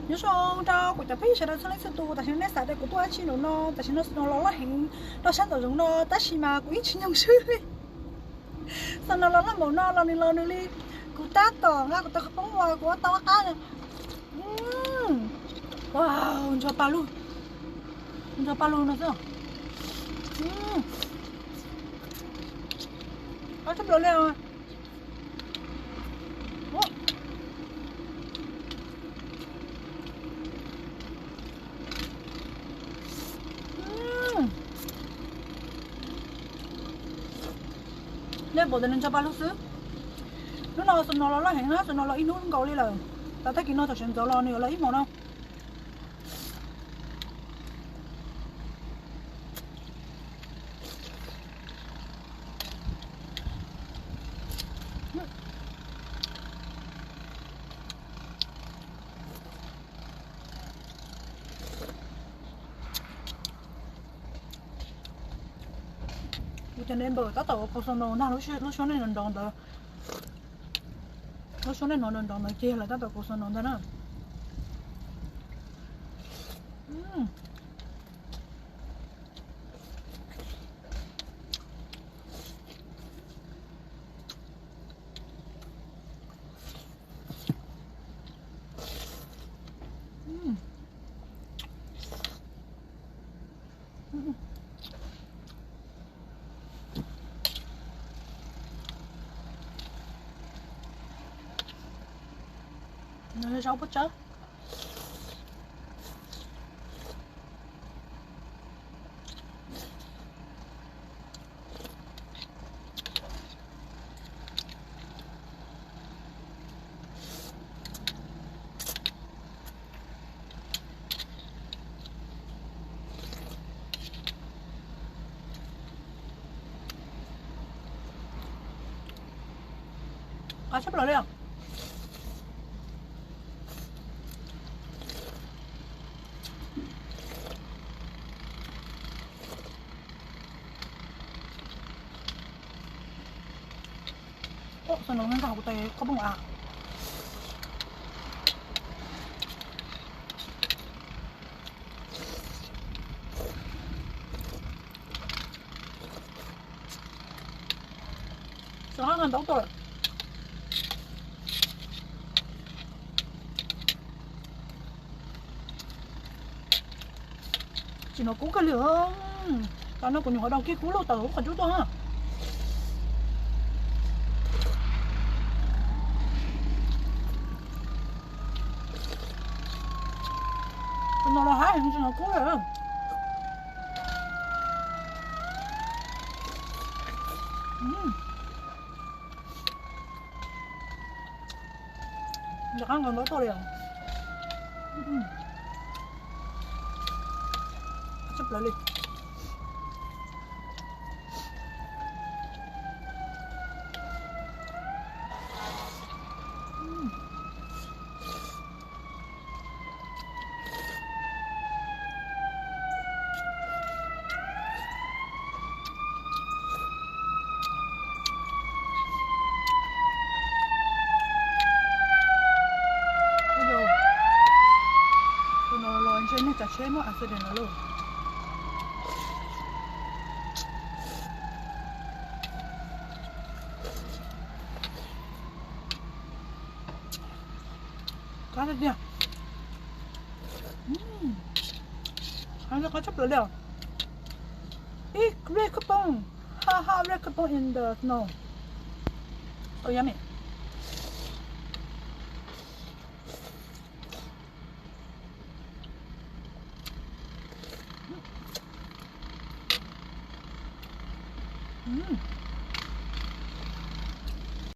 Nyob zoo rau kuv cov phooj ywg sawv daws txhua leej txhua tus, tam sim no nej xav tias kuv tuaj dab tsi no, tam sim no snow los loj heev rau sab tom zoov no, tab sis mas kuv yeej tsis nyoog swb li. Snow los loj npaum no los nws los nws li, kuv tab tom nqa kuv tau qhov poob uas kuv ua tau qab. Wow, ntsuag paj lug, ntsuag paj lug no xwb. Qab tshaj plaws li. Nej pom tias nws ntsuag paj lug xwb. Hnub no snow los loj heev na, snow los ib hnub nkaus li lawm. Tau tag kis no tam sim ntxov los nws yuav los ib hmos no. Ua cas npawm tab tom ua qhov snow ntag, lub suab nej nrov ntawd, lub suab nej hnov nrov ntawd ces lawv tab tom ua qhov snow ntag na. Zaub pob tsawb. Qab tshaj plaws li os. Snow no nyob hauv kuv tes khaub poob av. Snow nqa ntau tuaj lawm. Tsis hnov kub kawg li. Tam no kuv nyuam qhuav down kiag kub lug tawm hauv qhov cub tuaj na. Tus no los hab heev tsis hnov kub lawm. Nqa nqa ntau tuaj li os. Tshaj plaws li. Tus no los ntshe neeg tsav tsheb muaj accident lawm lauj. Qab tiag tiag. Qab tshaj plaws li os. Ib red khaub poob, ha ha, red khaub poob in the snow. So yummy.